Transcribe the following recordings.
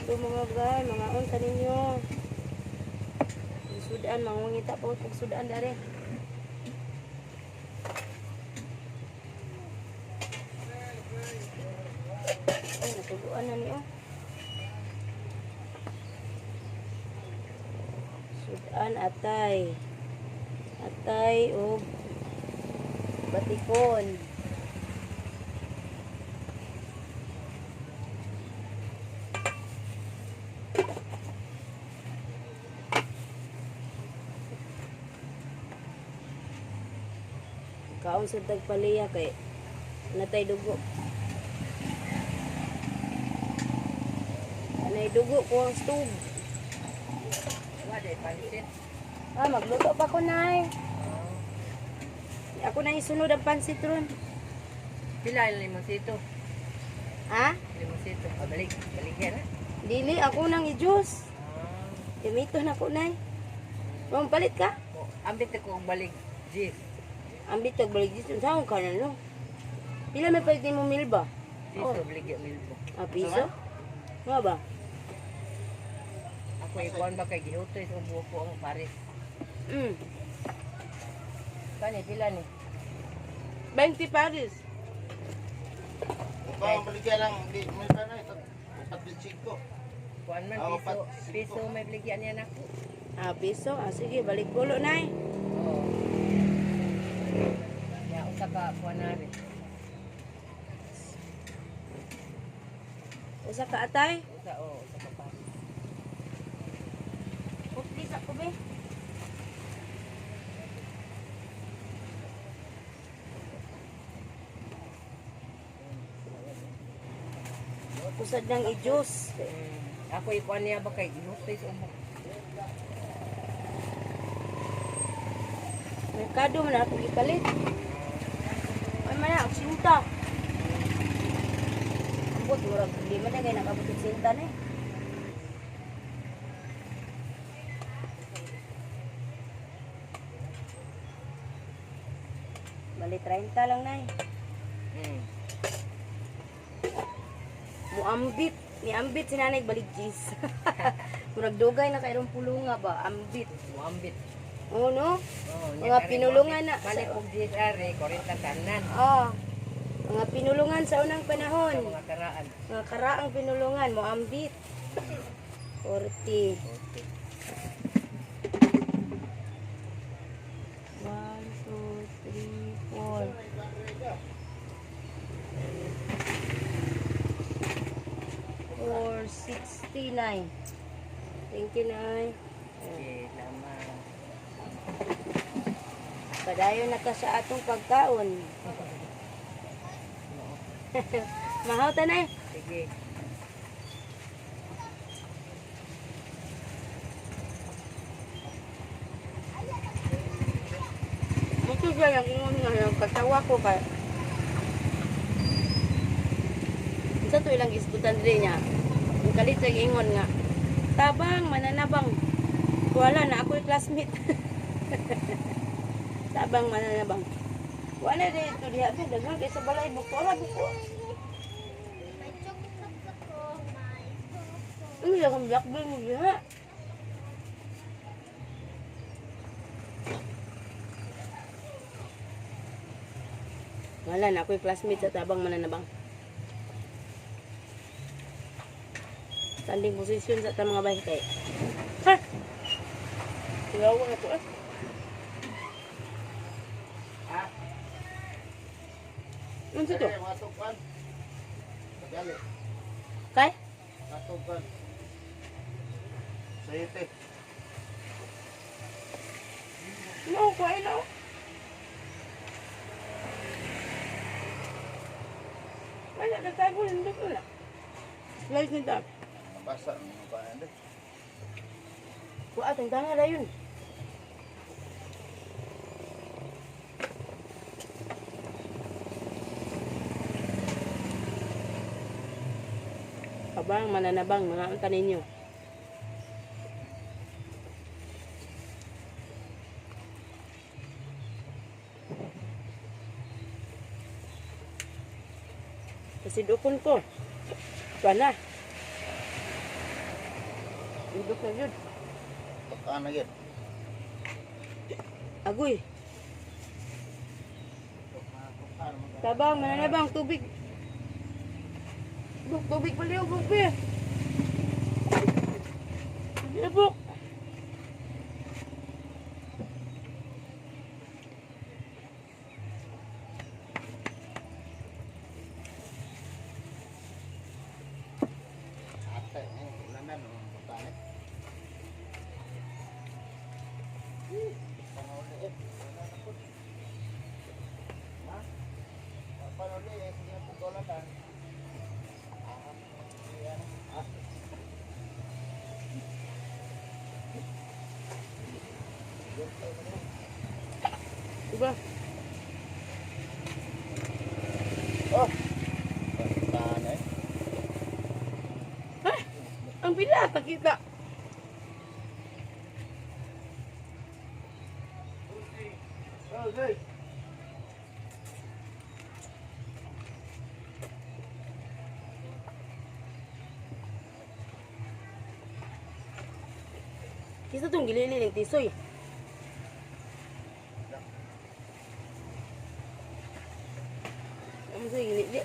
Hello mga guy, mga unta ninyo. Sudan, mangungita po kog sudan dere. Ay, natuguan na niyo. Sudan atay. Atay og batikon. Kaon sa tagpaliya kay natay dugo. Anay dugo ko ang stove. Wala pansit. Ah, magluto pa ko, Nay. Ako na isunod ang pansit ron. Pila yung limonsito? Ha? Limonsito. Ah, balik. Balik yan ha? Dili, ako nang i-juice. Ah. Gamito na ko, Nay. Ma'am, palit ka? Oh, ambit ako og balik. Jeez. Ambit kag balik dito. Saan ka na, no? Pila may palit mo milba? Piso, balik yung milbo. Ah, piso? Nga ba? Ako ikuan ba kay gihutoy sa buho ko ang Paris. Kani pila ni? 20 pares. Ikaw ang baligya lang, hindi, may pa na ito. 45. Kuan man Ah, piso, opat, piso may baligyan niya nako. Ah, piso. Ah, sige, balik pulo, Nay. Oo. Ya usa ka kuan na rin. Usa ka atay. Usa oh, usa ka Paris. Putli sa ko, be. Usad ng i-juice. Ako ikuan niya ba kay gihutoy sa ubo. Merkado man ako gipalit. Ay man na, sinta. Ambot murag di man na kay nakabot og sinta ni. Bali 30 lang nay. Muambit, ni ambit si nanay balik cheese. Murag dugay na kayrong pulunga ba, ambit. Muambit. Oo no? Oh, Mga pinulungan na- Balik og jeez are 40 tanan. Oh. Mga pinulungan sa unang panahon. Sa mga karaan. Mga karaang pinulungan, mo ambit. 40. 1, 2, 3, 4. 469. Thank you, Nay. Okay, lamang. Padayon na ka sa atong pagkaon. Mahaw ta, Nay. Sige. Muto siya yung ingon nga yung kasawa ko kay. Isa to ilang isgutan diri niya. Ang kalit sa ingon nga. Tabang mananabang. Wala na ako'y classmate. Tabang mananabang. Wala dito diha be daghan kay sa balay buko ra buko. Ano yung blackberry mo diha? Wala na ako'y classmate sa tabang mananabang. Standing position sa ta mga bay kay. Ha! Sigaw na to eh. Ha? Ano to? Eh, mga tugpan. Gali, Kay? mga tugpan. Sayete. No, kuhay na. Oh. Wala na tayo, hindi ko na. Slice nito. Nabasa, mga kain din. Kuha, tangtanga na yun. Abang, mananabang, mga unta ninyo. Kasi dukon ko. Tuwa na. Indot na yun. Pagkaan na yun. Agoy. Tabang, mananabang, tubig. Buk, tubig pala yung buk, be. Sige na, buk. Ate, eh, wala na, no? Pagkaan eh. Panuli eh. Wala na po. Ha? Panuli eh. Sige na po, wala na. Ah, yan. Ah. Diba? Oh! Pagkaan eh. Ay, ang bilata kita. Oh, hey. Kisa tong gilili ng tisoy. Ano sa gilili?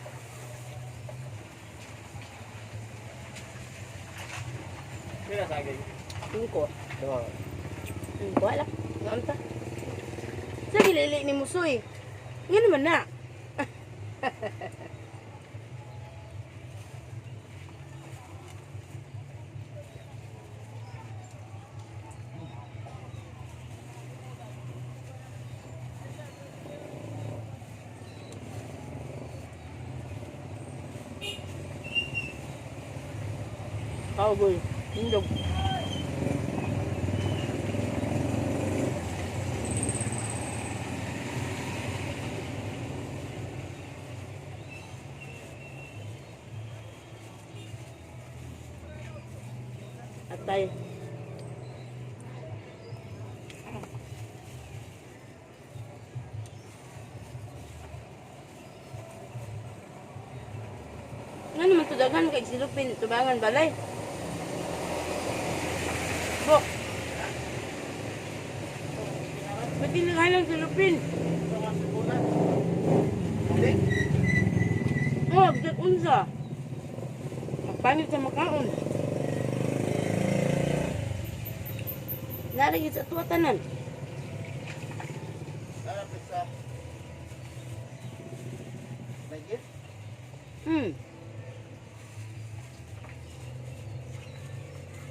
Pila sa akin? Ingko. Dua. Ingko, alak. Ngaon ta. Sa gilili ni Musoy. Nga naman na. Cowboy. Indog. Atay. Nga naman to daghan kay silupin tubangan balay. Bok. Pati naghalang silupin. Oh, bigat unsa. Magpanit sa makaon. Narigit sa tuwa tanan. Sarap sa... Nagit?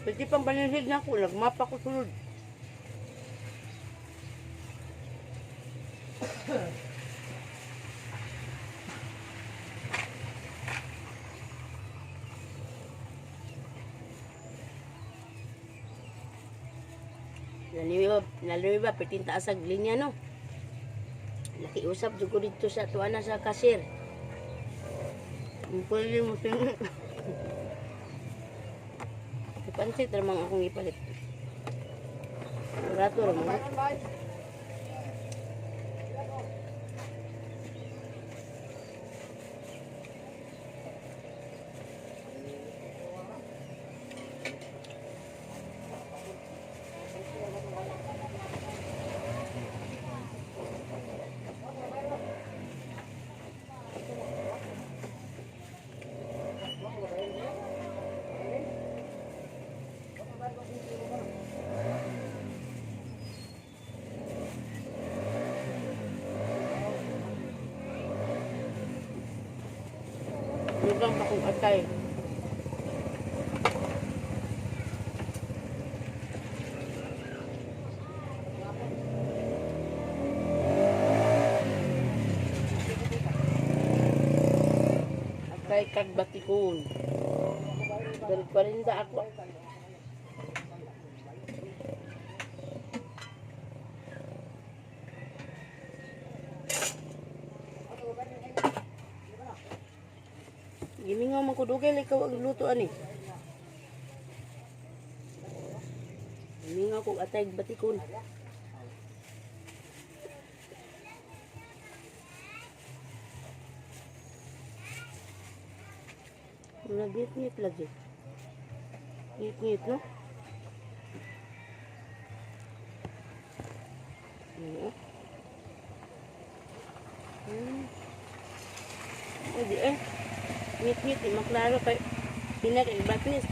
Pwede pang balinhid na ako. Nagmapa ko sulod. Naliwa, naliwa, pwede taas ang linya, no? Nakiusap jud ko dito sa tuwa na sa kasir. Ang pwede mo sing... Pansit ramang akong ipalit. Rato ramang. Lugang pa kong atay. Atay kag batikon. Dali 40 ako. Gimingaw man ko dugay lay ikaw ang luto ani. Gimingaw kog atay batikon. Nagngit-ngit lagi. Ngit-ngit, no? Pwede eh. Ngit-ngit, di maklaro kay pinaka-batnis.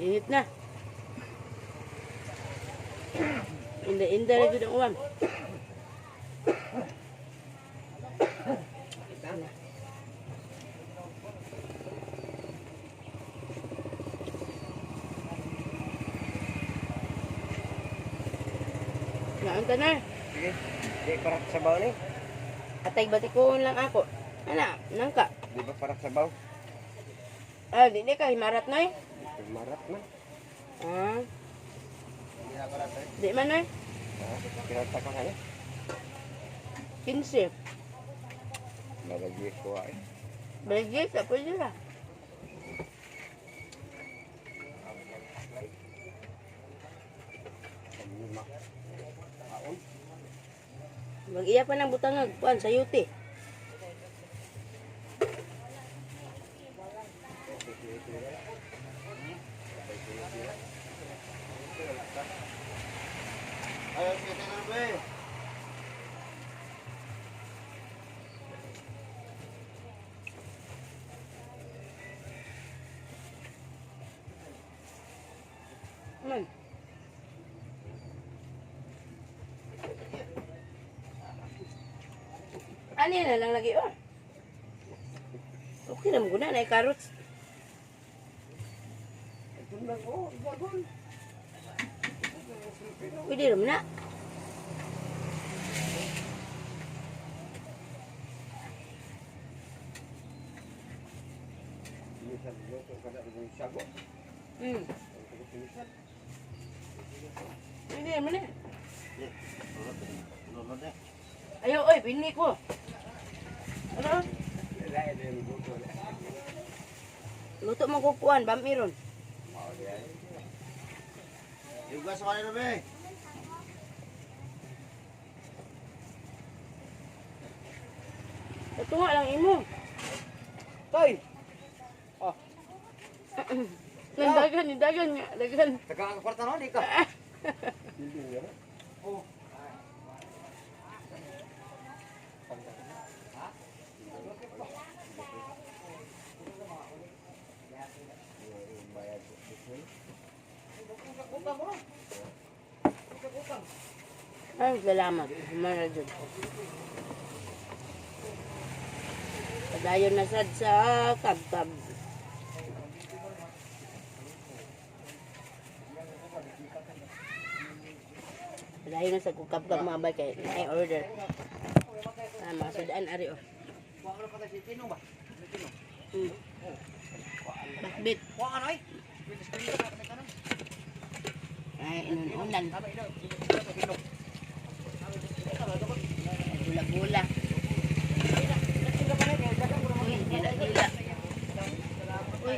Init na. Inda-inda lagi ang uwan. Naunta na. Sige. Di para sabaw ni. Atay batikoon lang ako. Ana, nangka. Di ba para sabaw? Ah, di di ka himarat noy. Marat man. Ah, Hindi na para tayo. di man noy. Ha? Pinata ko kani. 15. Malagi ko ay. Bagay sa pwede ra. Mag-iya pa ng butangag, kuan sa yuti. Ayaw, kita na ba eh. Man. Ani na lang lagi oh. Okay na mo guna na carrots. Pwede rin na. Pwede rin na. Lulod eh. Ayaw, oy, bini ko. Ano? Luto mo kukuan, bamiron. Yugas sa kanila ba eh. Ito nga lang imo. Tay. Nandagan, dagan nga, dagan. Taga ang kwarta no di ka. Oh. Ay, salamat. Humana dyan. Padayon na sad sa kabkab. Padayon na sa kabkab mga bay kay ay order. Ah, mga sudaan ari oh. Bakbit. Ay, inununan. Gula-gula. Uy, dila-dila. Uy,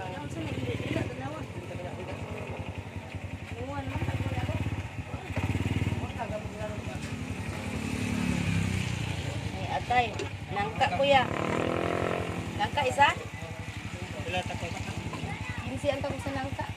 ano sa dila-dila, tanawa. Ay, atay. Nangka, kuya. Nangka, isa? Kinsi ang tawag sa nangka.